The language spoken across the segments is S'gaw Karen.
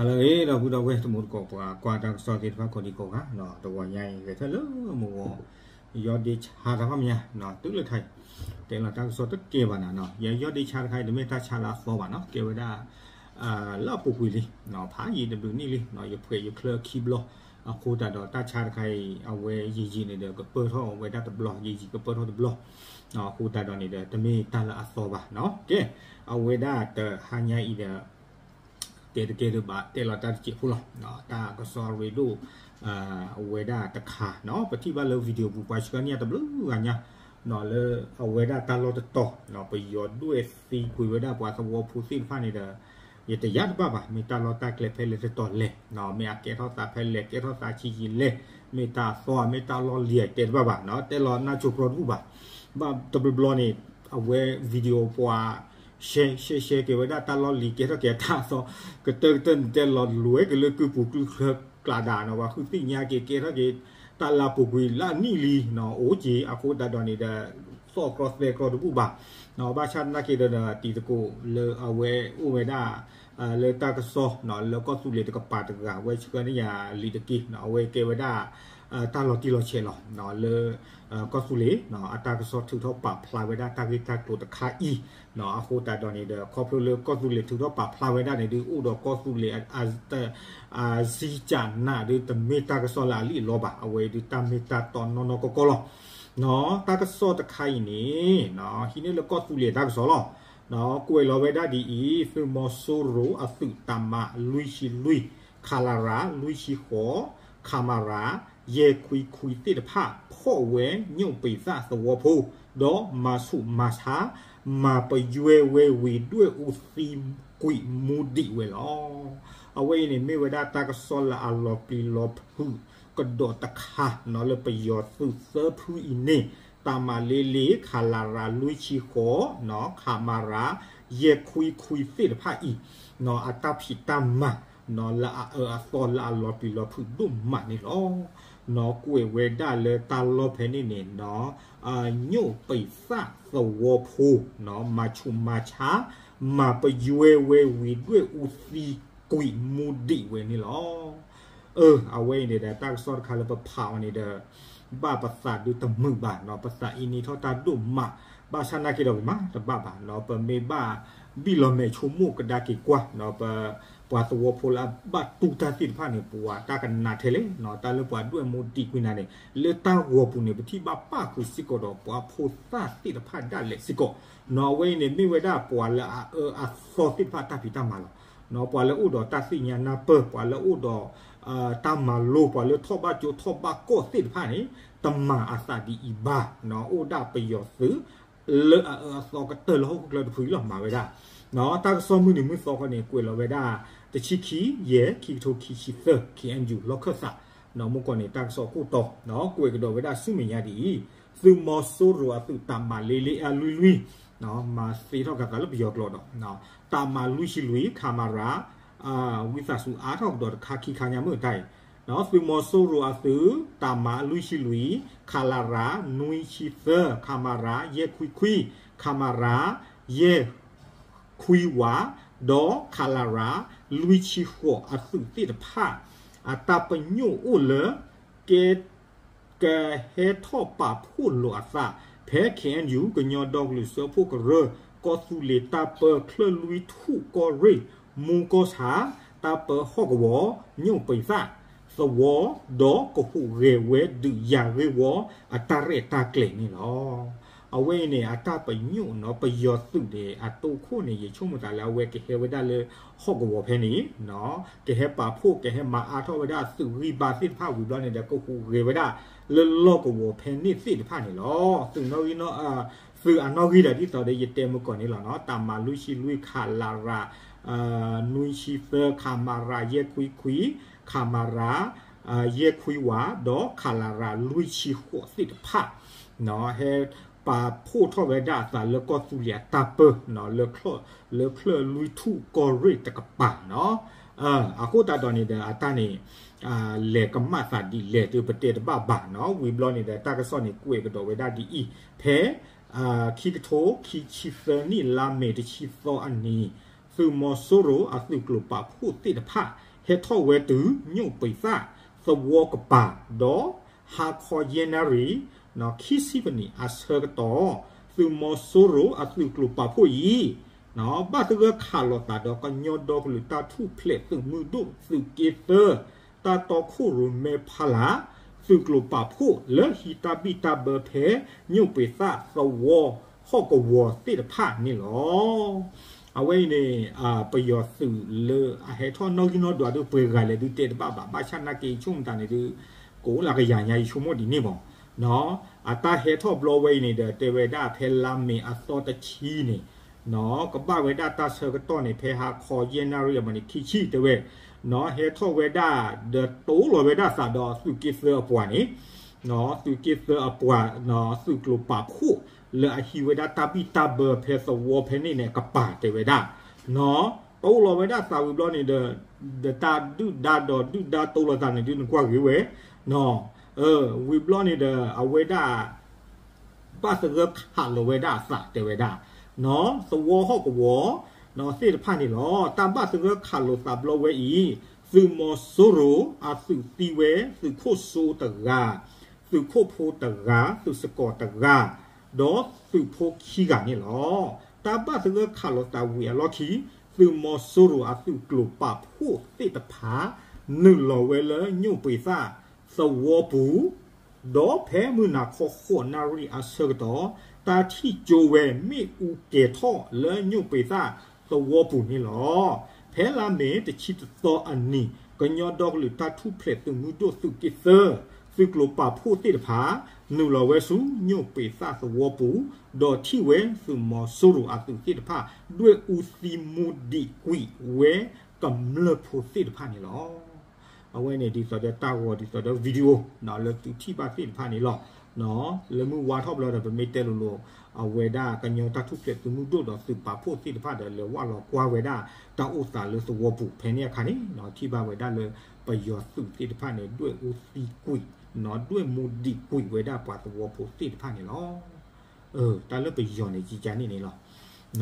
ဟါလၢအဂ့ၤ ဒီပုၢ်ဒီဝဲၢ်တံၤသကိး ပှၤကွၢ်တၢ်ကစီၣ်သ့ၣ်တဖၣ်ကိးဒံကိးဂၤ, တဂီၤညါအံၤ ဂဲၤထၢၣ်လၢမုၢ်ဂီၤ ယီၢ်ဒ့ဆါတၢ်ဖးမၠါ, တုၤလၢထါအံၤ တဲလီၤတၢ်ကစီၣ်တကဲဘၣ်နၤနီၤ, ယယီၢ်ဒ့ဆါတခါအံၤ တမ့ၢ်တၢ်ဆါလၢအသီဘၣ်နီၤ, ကဲဝဲဒၣ် လၢအပူၤကွံာ်လံ, ဖးယံာ်တဘျုးနံၣ်လံ, ယဖှဲးယချၢခံဘျီ, အဃိသတးဒီးတၢ်ဆါတခါအံၤ အဝဲယံာ်ယံာ်န့ၣ်ဒီး ကပၢၢ်ထီၣ်ဝဲဒၣ်တဘျီ, ယံာ်ယံာ်ကပၢၢ်ထီၣ်တဘျီ, အဃိသတးဒီးန့ၣ်ဒီး တမ့ၢ်တၢ်လၢအသီဘၣ်နီၤ, ကဲ, အဝဲဒၣ်တဟါညါအံၤဒီး တဲတကဲဒၣ်ဘၣ် တဲလီၤတၢ်တစဲးဖိလီၤ, တၢ်ကစီၣ်အရ့ဒိၣ် အဝဲဒၣ်တခါနီၤ, ပထံၣ်ဘၣ်လၢ video ပူၤ ပှၤဆှၢန့ၢ်တဘျုးဂၤညါ, လၢအဝဲဒၣ်တၢ်လီၢ်တတီၤ, ပယီၤဒွဲၣ်သံကွံာ်ဝဲဒၣ်ပှၤသဝီဖိသ့ၣ်တဖၣ်န့ၣ်ဒီး ယတယါတဘၣ်ဘၣ်, မ့ၢ်တၢ်လီၢ်တၢ်ကျဲဖဲလဲၣ်တတီၤလဲၣ်, မ့ၢ်အကဲထီၣ်သးဖဲလဲၣ် ကဲထီၣ်သးဆံးယံာ်လဲၣ်, မ့ၢ်တၢ်အသီ မ့ၢ်တၢ်လီၢ်လံၤ တဲတဘၣ်ဘၣ်, တဲလီၤနၢ်ဆိပြီတဘူၣ်ဘၣ်, ဘၣ်တဘျီဘျီန့ၣ် အဝဲ video ပှၤ share share share က့ၤဝဲဒၣ်တၢ်လီၢ်လံၤ ကဲထီၣ်က့ၤတၢ်အသီ, ကတၢၢ်ကတၢၢ်န့ၣ် တဲလီၤလွဲက့ၤလၢကုၢ်ပူၤကုၢ်ချၢကျးဒၣ်နီၤ, ပှၤဃုသ့ၣ်ညါက့ၤ ကဲထီၣ်က့ၤတၢ်လၢအပူၤကွံာ်လၢအနံၣ်လံနီၤ, အိၣ်က့ၤ အဃိသတးဒီးန့ၣ်ဒီး သီၣ်ကြီသဲကြီတဘူၣ်ဘၣ်, ဘၣ်ဆၣ်သနာ်က့ဒီး တံၤသကိးလၢအဝဲအိၣ်ဝဲဒၣ် လၢတၢ်ကစီၣ် လၢကီၢ်သူလ့ၤတကပၤတဂၤ အဝဲဆှၢန့ၢ်ယၤလံာ်တက့ၢ်, အဝဲကဲဝဲဒၣ် တၢ်လီၤတံၢ်လီၤဆဲးလီၤ လၢ ကီၢ်သူလ့ၤ အတၢ်ကစီၣ်ထုးထီၣ်ပာ်ဖျါဝဲဒၣ်တၢ်ဂ့ၢ်တၢ်ကျိၤတခါအံၤ, အဃိသတးဒီးန့ၣ်ဒီး ခီဖျိလၢကီၢ်သူလ့ၤထုးထီၣ်ပာ်ဖျါဝဲဒၣ်န့ၣ်ဒီး အိၣ်ဒီးကီၢ်သူလ့ၤ အစံကနးဒီး တမ့ၢ်တၢ်ကစီၣ်လၢအလံၣ်အလီဘၣ်, အဝဲဒုးတၢ်မ့ၢ်တၢ်တီနီၢ်နီၢ်ကီၢ်ကီၢ်လီၤ. တၢ်ကစီၣ်တခါအံၤန့ၣ် ဟံးန့ၢ်လၢကီၢ်သူလ့ၤတၢ်ကစီၣ်လီၤ. ကွဲးလီၤဝဲဒၣ်ဒ်အံၤ, သုးမီၤစိရိၤအသုးတၢ်မၤလွံၢ်ဆံလွံၢ်, ခလရ လွံၢ်ဆံဃိး, ခမရ ယဲၢ်ခွံခွံသ့ၣ်တဖၣ် ဖီၣ်ဝဲညိၣ်ပံၤသၣ်သဝီဖိ, ဒီးမၤဆူၣ်မၤဆါ မၤပယွဲဝဲဝံၤဒွဲၣ်အူသံကွံာ်မူဒံးဝဲလီၤ. အဝဲအံၤန့ၣ် မ့ၢ်ဝဲဒၣ်တၢ်ကစီၣ်လၢအလီၤပျံၤလီၤဖုးကဒီးတခါနီၤ, လၢပယီၤသုးသၢဖုအံၤန့ၣ် တၢ်မၤလ့လ့ ခလရ လွံၢ်ဆံဃိး, ခမရ ယဲၢ်ခွံခွံသ့ၣ်တဖၣ်အံၤ အတၢ်ဖံးတၢ်မၤ လၢအအၢအသီလၢအလီၤပျံၤလီၤဖုးဒိၣ်မးန့ၣ်လီၤ. ကွဲးဝဲဒၣ်လၢတၢ်လီၢ်ဖဲန့ၣ်န့ၣ် ညိၣ်ပံၤသၣ်သဝီဖိ မၤဆူၣ်မၤဆါ မၤပယွဲဝဲဝံၤဒွဲၣ်အူသံကွံာ်မူဒံးဝဲန့ၣ်လီၤ. အၢ အဝဲအံၤန့ၣ်ဒီး တၢ်ကစီၣ်တခါလၢပဖးအီၤန့ၣ်ဒီး ဘၣ်ပသးဒုးတမုာ်ဘၣ်နီၤ, ပသးအံၤန့ၢ်ထီၣ်တၢ်ဒိၣ်မး, ဘၣ်ဆၣ်နာ်က့ဒီးပမၤတဘၣ်ဘၣ်နီၤ, ပမ့ၢ်ဘၣ်ဘံၣ်လီၤမဲာ်ဆိကမိၣ်ကဒါက့ၤကွၢ်နီၤ, ပ ပှၤသဝီဖိလၢအဘၣ်တူၢ်တၢ်သ့ၣ်တဖၣ်န့ၣ် ပှၤတၢ်ကနးထဲလဲၣ်နီၤ, တၢ်လၢပှၤဒွဲၣ်မူဒံးကွံာ်နၤန့ၣ် လၢတၢ်ဂီၤပူၤန့ၣ် ပထံၣ်ဘၣ်ပၣ်ဃုာ်စ့ၢ်ကီးဒီးပှၤဖိသၣ်သ့ၣ်တဖၣ်ဒၣ်လဲာ်စ့ၢ်ကီးနီၤ, အဝဲအံၤန့ၣ် မ့ၢ်ဝဲဒၣ်ပှၤလၢအအၢအသီသ့ၣ်တဖၣ်တၢ်ဖံးတၢ်မၤလီၤ. ပှၤလၢအိၣ်ဒီးတၢ်သ့ၣ်ညါနၢ်ပၢၢ်, ပှၤလၢအိၣ်ဒီး တၢ်မၤလိ, ပှၤလၢထီၣ်ဘၣ်ကၠိထီၣ်ဘၣ်ကီၢ်သ့ၣ်တဖၣ်န့ၣ် တမၤအသးဒ်အံၤဘၣ်နီၤ, အိၣ်ဒၣ်ပယီၤသုး လၢအအၢအသီကတၢၢ်လၢဟီၣ်ခိၣ်ချၢတဖုအံၤလီၤ မၤဝဲဒၣ် တၢ်ကစီၣ်မုၢ်နံၤမုၢ်သီခီန့ၣ် ကွဲးလီၤဝဲဒၣ် တဆံခံ ယဲၢ် ခံကထိခံဆံသၢ ခ့ၣ်အဲၣ်ယူၣ် လီၢ်ခၢၣ်သး, မုၢ်ကီၢ်န့ၣ် တၢ်ကစီၣ်ကိၢ်တီ ကွဲးကဒီးဝဲဒၣ်ဆူမဲာ်ညါဒ်အံၤ, သုးမီၤစိရိၤအသုးတၢ်မၤလ့လ့အလွံၢ်လွံၢ်, မၤသ့ထီၣ်ကသးလၢပယီၤကျိာ်ဒီး တၢ်မၤလွံၢ်ဆံလွံၢ် ခမရ ဝံသးစူၤအါထီၣ်ကဒီးတခါခံခါညါမုၢ်တၢ်အံၤ, သုးမီၤစိရိၤအသုး တၢ်မၤလွံၢ်ဆံလွံၢ် ခလရ နွံဆံသၢ ခမရ ယဲၢ်ခွံခွံ ခမရ ယဲၢ်ခွံဝး ဒီး ခလရ လွံၢ်ဆံဃိးအသုးသ့ၣ်တဖၣ် အတၢ်ပညိၣ်အိၣ်လၢ ကဲ ကဟဲထီၣ်ပာ်ဖှိၣ်လိာ်အသး ဖဲ ခ့ၣ်အဲၣ်ယူၣ် ကညီဒီကလုာ်စၢဖှိၣ်ကရၢ ကီၢ်သူလ့ၤတၢ်ပၢ ချၢၣ်လွံၢ်ထူၣ်ကီၢ်ရ့ၣ် မူကီၢ်ဆၣ် တၢ်ပၢဟီၣ်ကဝီၤ ညိၣ်ပံၤသၣ်သဝီ ဒီးကဟူးဂဲၤဝဲဒုးယၤဂ့ၢ်ဝီအတၢ်ရဲၣ်တၢ်ကျဲၤန့ၣ်လီၤ. အဝဲအံၤန့ၣ် အတၢ်ပညိၣ်နီၤ ပယီၤသုးန့ၣ် အတိၢ်ခိၣ်န့ၣ် ယဆိကမိၣ်သးလၢအဝဲကဟဲဝဲဒၣ်လၢဟီၣ်ကဝီၤဖဲန့ၣ် ကဟဲပာ်ဖှိၣ် ကဟဲမၤအါထီၣ်ဝဲဒၣ်သုးဂံၢ်ဘါသ့ၣ်တဖၣ်ဝံၤဘျီန့ၣ်ဒီး ကဟူးဂဲၤဝဲဒၣ်လၢလီၢ်ကဝီၤဖဲန့ၣ်သ့ၣ်တဖၣ်န့ၣ်လီၤ. သုးနီၣ်ဂံၢ်နီၣ် သုးအနီၣ်ဂံၢ်ဒီးဒ်သိးဒီးယတဲမုၢ်ကီၢ်န့ၣ်လီၤနီၤ တၢ်မၤလွံၢ်ဆံလွံၢ် ခလရ နွံဆံသၢ ခမရ ယဲၢ်ခွံခွံ ခမရ ယဲၢ်ခွံဝး ဒီး ခလရ လွံၢ်ဆံဃိးသ့ၣ်တဖၣ် ဟဲပာ်ဖှိၣ်ထီၣ်ဝဲဒၣ်အသးလၢကီၢ်သူလ့ၤအတၢ်ပၢနီၤ လၢချၢၣ်လွံၢ်ထူၣ်ကီၢ်ရ့ၣ်တကပၤနီၤ အဃိသတးဒီးန့ၣ်ဒီး အတၢ်န့ၣ် လဲၤကမၣ်သးဒ်လဲၣ်ဒီး ပတဲတဘၣ်ဘၣ်နီၤ ဝံၤဘျီန့ၣ်ဒီး တၢ်ကစီၣ်န့ၣ် ကွဲးကဒီးဝဲဒၣ်ဒ်အံၤ ဖဲ ခံကထိခံဆံသၢနံၣ် လါမ့ၤတဆံသီအနံၤ သုးမီၤစိရိၤအသုးကျိၤပာ်ဖှိၣ်သ့ၣ်တဖၣ် ဟဲထီၣ်ဝဲတုၤ ညိၣ်ပံးသၣ်သဝီကပၤ ဒီးဟါခီယဲၢ်နၣ်ရံၣ် ခံဆံပနံၣ်အဆၢကတီၢ် သုးမီၤစိရိၤအသုးကျိၤပာ်ဖှိၣ်အံၤ ဘၣ်သဂၢၢ်ခးလိာ်သးဒီးကညီဒီကလုာ်တၢ်ထူၣ်ဖျဲးသုးမုၢ်ဒိၣ်သုးက့သၢ တၢ်တီခိၣ်ရိၣ်မဲဖီလာ် သုးကျိၤပာ်ဖှိၣ်လၢဟံးတၢ်ဘံၣ်တၢ်ဘၢဖဲ ညိၣ်ပံးသၣ်သဝီဟီၣ်ကဝီၤသ့ၣ်တဖၣ်န့ၣ်လီၤ. အဝဲအံၤန့ၣ် ပယီၤသုးလၢအဟဲထီၣ်နီၣ်ဂံၢ်နီၣ်ဒွးဒုးပှဲၤဂၤလဲၣ်ဒုးတဲတဘၣ်ဘၣ် ဘၣ်ဆၣ်နာ်က့ဆိကမိၣ်တၢ်န့ၣ်ဒုး ကအိၣ်လၢကယၤညါ ယဆိကမိၣ်ဒ်န့ၣ်မး အတၢ်ဟဲထီၣ်ဘျီဝဲအံၤန့ၣ်ဒီး တဲဝဲဒၣ်ဖဲလါမ့ၤအသီတဆံန့ၣ် ကဘၣ်ဝဲဒၣ်တၢ်ဆၢကတီၢ်န့ၣ် ဖဲဟါခီယဲၢ်နၣ်ရံၣ်အမံးနံးခံဆံ တဲဝဲ ဟဲထီၣ်ဝဲဒၣ် ဒီးတိလီၤဝဲဒၣ်သးဒီးသုးက့သၢအပှၤန့ၣ် သုးက့သၢအပှၤ သုးကျိၤပာ်ဖှိၣ်လၢအဟံးဝဲဒၣ်တၢ်ဘံၣ်တၢ်ဘၢဖဲသဝီဖဲန့ၣ်န့ၣ် ကပၤတဲဝဲဒၣ် တိလီၤဝဲဒၣ်သးဝံၤဘျီန့ၣ်ဒီး ဒီးတၢ်ဒုၣ်ဒါဒီးဒုၣ်ဒါတိလီၤသးန့ၣ်ဒုးနကွၢ်ဂ့ၤဝဲ ဝံၤဘျီန့ၣ်ဒီး အဝဲဒၣ် ဘၣ်သဂၢၢ်ခးလိာ်ဝဲဒၣ်အသးတဲဝဲဒၣ် သဝီဟီၣ်ကဝီၤ သ့ၣ်တဖၣ်န့ၣ်လီၤ. တၢ်ဘၣ်သဂၢၢ်ခးလိာ်သးဘျီဝဲအံၤ သုးမီၤစိရိၤအသုးသံဝဲ သုးခိၣ်စိတဂၤ သုးခိၣ်ဖိတဂၤ သုးစကီၤတဂၤ ဒီးသုးဖိခံဂၤန့ၣ်လီၤ. တၢ်ဘၣ်သဂၢၢ်ခးလိာ်သးဝံၤအလီၢ်ခံ သုးမီၤစိရိၤအသုးကျိၤပာ်ဖှိၣ်သ့ၣ်တဖၣ် နုာ်လီၤဝဲလၢညိၣ်ပံးသၣ်သဝီပူၤ ဒီးဖဲမုၢ်နၤခီဃိးနၣ်ရံၣ်အဆၢကတီၢ် တၢ်ထံၣ်ကၠိဝဲမ့ၣ်အူကဲၤထီၣ်လၢညိၣ်ပံးသၣ်သဝီပူၤန့ၣ်လီၤ. ဖဲလါမ့ၤတဆံတသီအနံၤ ကညီဒီကလုာ်တၢ်ထူၣ်ဖျဲးသုးမုၢ်ဒိၣ်သုးက့သၢ သုးကျိၤပာ်ဖှိၣ်သ့ၣ်တဖၣ် နုာ်လီၤဝဲဆူညိၣ်ပံးသၣ်သဝီပူၤ ဒီးထံၣ်ဝဲသုးမီၤစိရိၤအသုးသ့ၣ်တဖၣ် ဒွဲၣ်အူသံမူဒံးကွံာ်ဝဲကမျၢၢ်ဖိသ့ၣ်တဖၣ်န့ၣ်လီၤ. အဝဲန့ၣ်ဒ်သိးဒီးတၢ်ဂီၤဒ်သိးဒီး video လၢသုထံၣ်ဘၣ်သ့ၣ်တဖၣ်န့ၣ်လီၤ. လၢမုၢ်ဝါထီၣ်ဘျီဒီး ပမ့ၢ်တဲလိၤလိၤ အဝဲဒၣ်ကညီတၢ်ထူၣ်ဖျဲးသုးမုၢ်ဒိၣ်ဒီးသုးပာ်ဖှိၣ်သ့ၣ်တဖၣ်ဒီး လဲၤဝၢ်လီၤကွၢ်ဝဲဒၣ်တၢ်အိၣ်သးလၢသဝီပူၤဖဲန့ၣ်အခါန့ၣ် ထံၣ်ဘၣ်ဝဲဒၣ်လၢပယီၤသုးသ့ၣ်တဖၣ်န့ၣ် ဒွဲၣ်အူသံကွံာ် ဒွဲၣ်မူဒံးကွံာ်ဝဲဒၣ်ပှၤသဝီဖိသ့ၣ်တဖၣ်န့ၣ်လီၤ. တၢ်လၢပယီၤန့ၣ် ကကန့ၣ်န့ၣ်လီ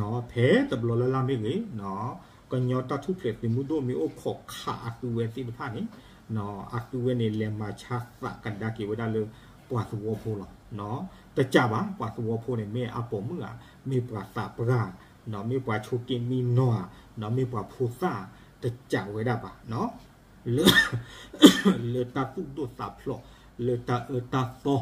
ၤ. ဖဲတဘျီလၢ်လၢ်မ့ၢ်ဂ့ၤ ကညီတၢ်ထူၣ်ဖျဲးသုးမုၢ်ဒိၣ်မ့ၢ်အိၣ်ခိးခးအသုးဝဲသ့ၣ်တဖၣ်န့ၣ် အသုးဝဲန့ၣ် လဲၤမၤဆါသးကဒါက့ၤဝဲဒၣ်လၢပှၤသဝီဖိလီၤ. တကးဘၣ် ပှၤသဝီဖိန့ၣ် မ့ၢ်အပိာ်မုၣ်ဧါ မ့ၢ်ပှၤသးပှၢ် မ့ၢ်ပှၤဆိးက့မံနီၤဧါ မ့ၢ်ပှၤဖိသၣ် တကးဝဲဒၣ်ဘၣ် လၢ လၢတၢ်သူၣ်ဒိၣ်သးဖျိး လၢတၢ်အၢတၢ်သီ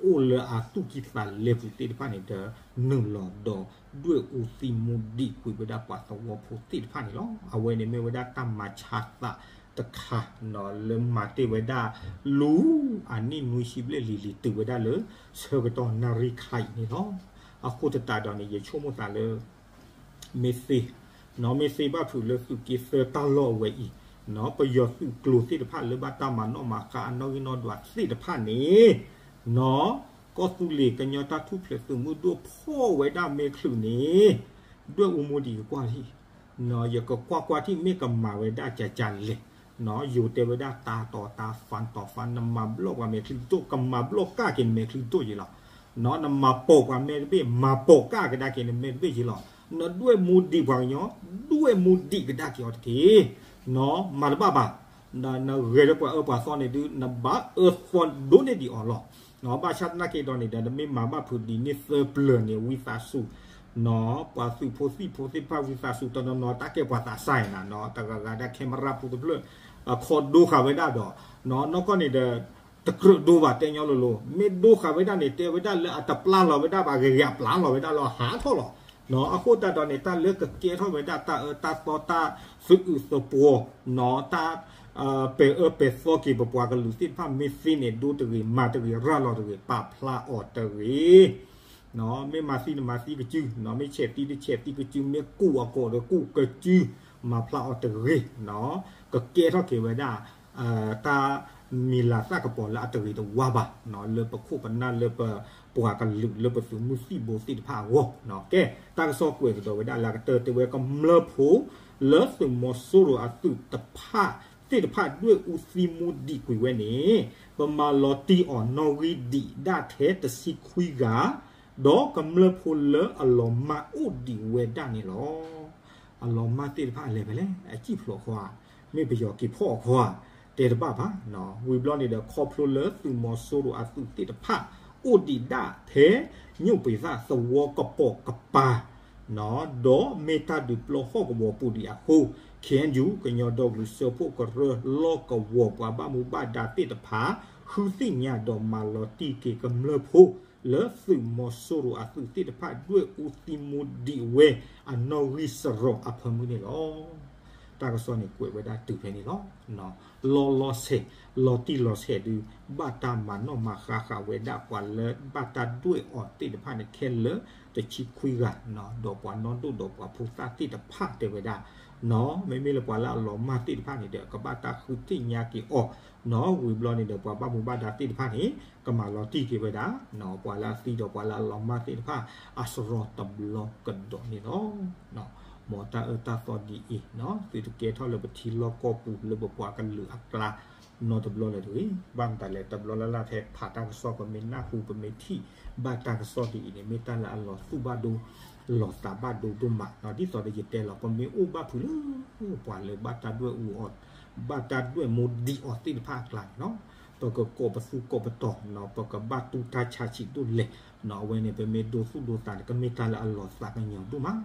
အိၣ်လၢအသူၣ်ကံၢ်သးလဲပူၤသ့ၣ်တဖၣ်န့ၣ်ဒီး နုာ်လီၤဒီးဒွဲၣ်အူသံမူဒံးကွံာ်ဝဲဒၣ်ပှၤသဝီဖိသ့ၣ်တဖၣ်န့ၣ်လီၤ. အဝဲန့ၣ်မ့ၢ်ဝဲဒၣ်တၢ်မၤဆါသးတခါ လၢမၤတ့ၢ်ဝဲဒၣ် လူၤအနံၣ်နွံဆံဘျဲၣ်လံၤလံၤတုၤဝဲဒၣ်လၢ ဆၢကတီၢ်နၣ်ရံၣ်ခါအံၤန့ၣ်လီၤ. အဃိသတးဒီးန့ၣ် ယဆိကမိၣ်သးလၢ မ့ၢ်သ့ မ့ၢ်သ့ဘၣ်ဖုးလၢသုးက့သၢတၢ်လီၢ်အဝဲအံၤ ပယီၤသုးကျိၤသ့ၣ်တဖၣ်လၢဘၣ်တၢ်မၤနီၣ်မၤဃါအနီၣ်ဂံၢ်နီၣ်ဒွးသ့ၣ်တဖၣ်န့ၣ် ကီၢ်သူလ့ၤကညီတၢ်ထူၣ်ဖျဲးသုးမုၢ်ဒိၣ်ဖီၣ်ဝဲဒၣ်မ့ၢ်ချုးန့ၣ် ဒွဲၣ်အူမူဒံးကကွၢ်ထံၣ် ယကကွၢ်ကွၢ်ထံၣ်မ့ၢ်ကမၤဝဲဒၣ်ကကလဲၣ် ယိၤတဲဝဲဒၣ်တၢ်တီၤတၢ်ဖးတီၤဖး နမၤဘျီၣ်ပှၤမဲာ်ချံဒိၣ် ကမၤဘျီၣ်ကၢ်က့ၤနမဲာ်ချံဒိၣ်ယ့ၤလီၤ. နမၤပိာ်ပှၤမဲာ်တဘ့ၣ် မၤပိာ်ကၢ်ကဒါက့ၤနမဲာ်တဘ့ၣ်ယ့ၤလီၤ. နဒွဲၣ်မူဒံးပှၤကညီ ဒွဲၣ်မူဒံးကဒါက့ၤအီၤတက့ၢ်. မၤတဘၣ်ဘၣ် နဂဲၤလၢပှၤအၢပှၤသီန့ၣ်ဒုး နဘၣ်အၢသီဒိၣ်န့ၢ်ဒံးအီၤလီၤ. ဘၣ်ဆၣ်သနာ်က့ဒီးန့ၣ်ဒီး နမ့ၢ်မၤဘၣ်ဖုးဒ်န့ၣ်သၢပျၢၤန့ၣ် ဝံသးစူၤ ပှၤသုးဖိသံၣ်ဖိသ့ၣ်တဖၣ် ဝံသးစူၤတနီၤနီၤ တၢ်ကဲပှၤသးစၢ်အံၤနၤ တဂၤဂၤဒၣ် camera ဖိတဖျၢၣ် အခီဒိဃာ်ဝဲဒၣ်ဒီး နီၢ်ကီၢ်န့ၣ်ဒီး တကြၢးဒိဘၣ်တဲညီလိၤလိၤ မ့ၢ်ဒိဃာ်ဝဲဒၣ်န့ၣ် တဲဝဲဒၣ်လၢအတပျၢ်လီၤဝဲဒၣ်ဘၣ် ဂ့ၤဂ့ၤအပျၢ်လီၤဝဲဒၣ်လၢဟးထီၣ်လီၤ. အဃိသတးဒီးန့ၣ် တၢ်လၢကကဲထီၣ်ဝဲဒၣ်တၢ်အၢတၢ်သီတၢ်သုးအုးသပှီၤ တၢ် ပဲာ်အၢပဲာ်သီက့ၤပပှၤကလုာ်သ့ၣ်တဖၣ် မ့ၢ်သ့န့ၣ် ဒိတဂ့ၤ မၤတဂ့ၤ ရၤလီၤတဂ့ၤ ပာ်ဖျါအီၤတဂ့ၤ မ့ၢ်မၤသံနမၤသံကစု မ့ၢ်ဆဲးသံတဆဲးသံကစု မ့ၢ်ကူၣ်အကိာ်ဒီးကူၣ်ကစု မၤဖျါအီၤတဂ့ၤ ကကဲထီၣ်က့ၤဝဲဒၣ် တၢ်မံၤလၤသၣ်ကပီၤလၢအတဂ့ၤတဝါဘၣ် လၢပခိၣ်ပနၢ်လၢပပှၤကလုာ်လၢပသုးမုၢ်သံၣ်ဘိ သ့ၣ်တဖၣ်အဂီၢ် ကဲ တၢ်ကစီၣ်ကွဲးကဒီးဝဲဒၣ်လၢအကတၢၢ်တဲဝဲကမျၢၢ်ဖိ လၢသုးမီၤစိရိၤအသုးတဖၣ်သ့ၣ်တဖၣ်ဒွဲၣ်အူသံမူဒံးကွံာ်ဝဲန့ၣ် ပမၤလီၤတံၢ်အီၤနီၣ်ဂံၢ်ဒံးဒၣ်ထဲတဆံခွံဂၤ ဒီးကမျၢၢ်ဖိလၢအလီၤမၢ်အိၣ်ဒံးဝဲဒၣ်န့ၣ်လီၤ. အလီၤမၢ်သ့ၣ်တဖၣ်အလဲၤဖဲလဲၣ်, အစံၣ်ဖျိးခီဧါ, မ့ၢ်ပယီၤက့ၤဖီၣ်အီၤခီဧါ, တဲတဘၣ်ဘၣ်. ဝံၤဘျီန့ၣ်ဒီး ခီဖျိလၢသုးမီၤစိရိၤအသုးသ့ၣ်တဖၣ် အိၣ်ဒံးဒၣ်ထဲ ညိၣ်ပှ့ၤသၣ်သဝီကပိာ်ကပၤ ဒီးမ့ၢ်တၢ်ဒုးပျီဟီၣ်ကဝီၤပူၤဒံးအဃိ ခ့ၣ်အဲၣ်ယူၣ် ကညီဒီကလုာ်စၢဖှိၣ်ကရၢ လီၢ်ကဝီၤပှၤဘၣ်မူဘၣ်ဒါသ့ၣ်တဖၣ် ဃုသ့ၣ်ညါဒီးမၤလီၤတံၢ်က့ၤကမျၢၢ်ဖိ လၢသုးမီၤစိရိၤအသုးသ့ၣ်တဖၣ် ဒွဲၣ်အူသံမူဒံးဝဲအနီၣ်ဂံၢ်စရီအဖၢမုၢ်န့ၣ်လီၤ. တၢ်ကစီၣ်န့ၣ်ကွဲးဝဲဒၣ်တုၤဖဲန့ၣ်လီၤ. လီၤလီၤဆဲး လီၤတံၢ်လီၤဆဲးဒုး ဘၣ်တၢ်မၤနီၣ်မၤဃါဃာ်ဝဲဒၣ်ပှၤလၢဘၣ်တၢ်ဒွဲၣ်အီၤသ့ၣ်တဖၣ်န့ၣ် ခဲလၢာ်တဆံခွံဂၤ ဒီးပှၤနီၢ်ဒိၣ်ဒီးပှၤဖိသၣ်သ့ၣ်တဖၣ်တဲဝဲဒၣ် မ့မ့ၢ်လၢပှၤလၢအလီၤမၢ်သ့ၣ်တဖၣ်န့ၣ်ဒီး ကဘၣ်တၢ်ဃုသ့ၣ်ညါက့ၤအီၤ ဝံၤဘျီန့ၣ်ဒီး ပှၤဘၣ်မူဘၣ်ဒါသ့ၣ်တဖၣ်န့ၣ် ကမၤလီၤတံၢ်က့ၤဝဲဒၣ် ပှၤလၢအသံဒီးပှၤလၢအလီၤမၢ်သ့ၣ်တဖၣ် အစရီတဘျီကဒီးန့ၣ်လီၤ. မ်တၢ်အၢတၢ်သီဒ်အံၤ သုတကဲထီၣ်လၢပထံလီၢ်ကီၢ်ပူၤလၢပပှၤကလုာ်အကျါ နီတဘျီလၢၤတဂ့ၤ. ဘၣ်မတၤလဲၣ် တဘျီလၢ်လၢ်ထဲဖးတၢ်ကစီၣ် ပမ့ၢ်နၢ်ဟူ ပမ့ၢ်ထံၣ်ဘၣ်တၢ်ကစီၣ်ဒ်အံၤန့ၣ် မ့ၢ်တၢ်လၢအလီၤသူၣ်ဘၣ်ဒိ လီၤသးဘၣ်ဒိဒိၣ်မး ဒ်သိးဒီးယတဲလီၤ ပမ့ၢ်အိၣ်ဘၣ်ဖုးလၢ ပှၤလၢဘၣ်တၢ်ဒွဲၣ်အူအီၤ ဘၣ်တၢ်ဒွဲၣ်မူဒံးအီၤသ့ၣ်တဖၣ်အကျါန့ၣ်လီၤ. ပကကိးပသူကိးပတီၤ ပကဘၣ်တူၢ်တၢ်ဆါဆံးဒိၣ်လဲၣ် အဝဲန့ၣ် ပမ့ၢ်ဒိသူၣ်ဒိသးန့ၣ် ကမ့ၢ်တၢ်လၢအလီၤသးကညီၤဒိၣ်မး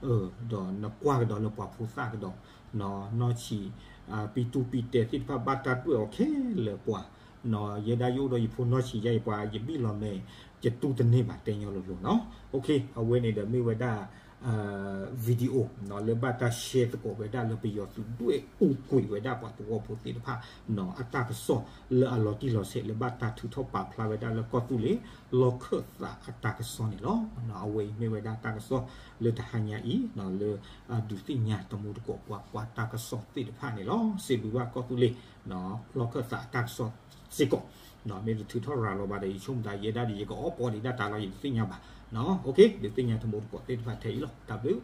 ဒီးနကွၢ်ကဒီးလၢပှၤဖိသၣ်ကဒီး နီၢ်ဆံး ပံတူၢ်ပံတဲသ့ၣ်တဖၣ်ဘၣ်တၢ်ဒွဲၣ်အီၤခဲလၢာ်ပှၤ ယဲဒၣ်ယအိၣ်ဒီးယဖိနီၢ်ဆံးယါအံၤ ပှၤယဘံၣ်လီၤမဲာ် ယတူၢ်တန့ၢ်ဘၣ်တဲညီလိၤလိၤနီၤ. အဝဲန့ၣ်ဒီးမ့ၢ်ဝဲဒၣ် video လၢဘၣ်တၢ် share သကိးဝဲဒၣ်လၢပယီၤသုးဒွဲၣ်အူကွံာ်ဝဲဒၣ်ပှၤသဝီဖိသ့ၣ်တဖၣ် အတၢ်ကစီၣ်လၢအလီၤတံၢ်လီၤဆဲးလၢဘၣ်တၢ်ထုးထီၣ်ပာ်ဖျါဝဲဒၣ်လၢကီၢ်သူလ့ၤ လီၢ်ခၢၣ်သးအတၢ်ကစီၣ်န့ၣ်လီၤ. အဝဲအံၤမ့ၢ်ဝဲဒၣ်တၢ်ကစီၣ်လၢတဟါညါအံၤ လၢဒုးသ့ၣ်ညါတမူတကိးပှၤကွၢ်တၢ်ကစီၣ်သ့ၣ်တဖၣ်န့ၣ်လီၤ. စံးဘျုးဘၣ်ကီၢ်သူလ့ၤ လီၢ်ခၢၣ်သးအတၢ်ကစီၣ်စ့ၢ်ကီး မ့ၢ်တထုးထီၣ်ရၤလီၤဘၣ်ဒီး ယဆိကမိၣ်သးယဲဒၣ်ဒီး ယကအီၣ်ပီဒံးဒၣ်တၢ်လီၤ ယတသ့ၣ်ညါဘၣ်. ဒုးသ့ၣ်ညါတမူတကိးသ့ၣ်တဖၣ်ထဲအံၤလီၤ. တၢ်ဘျုး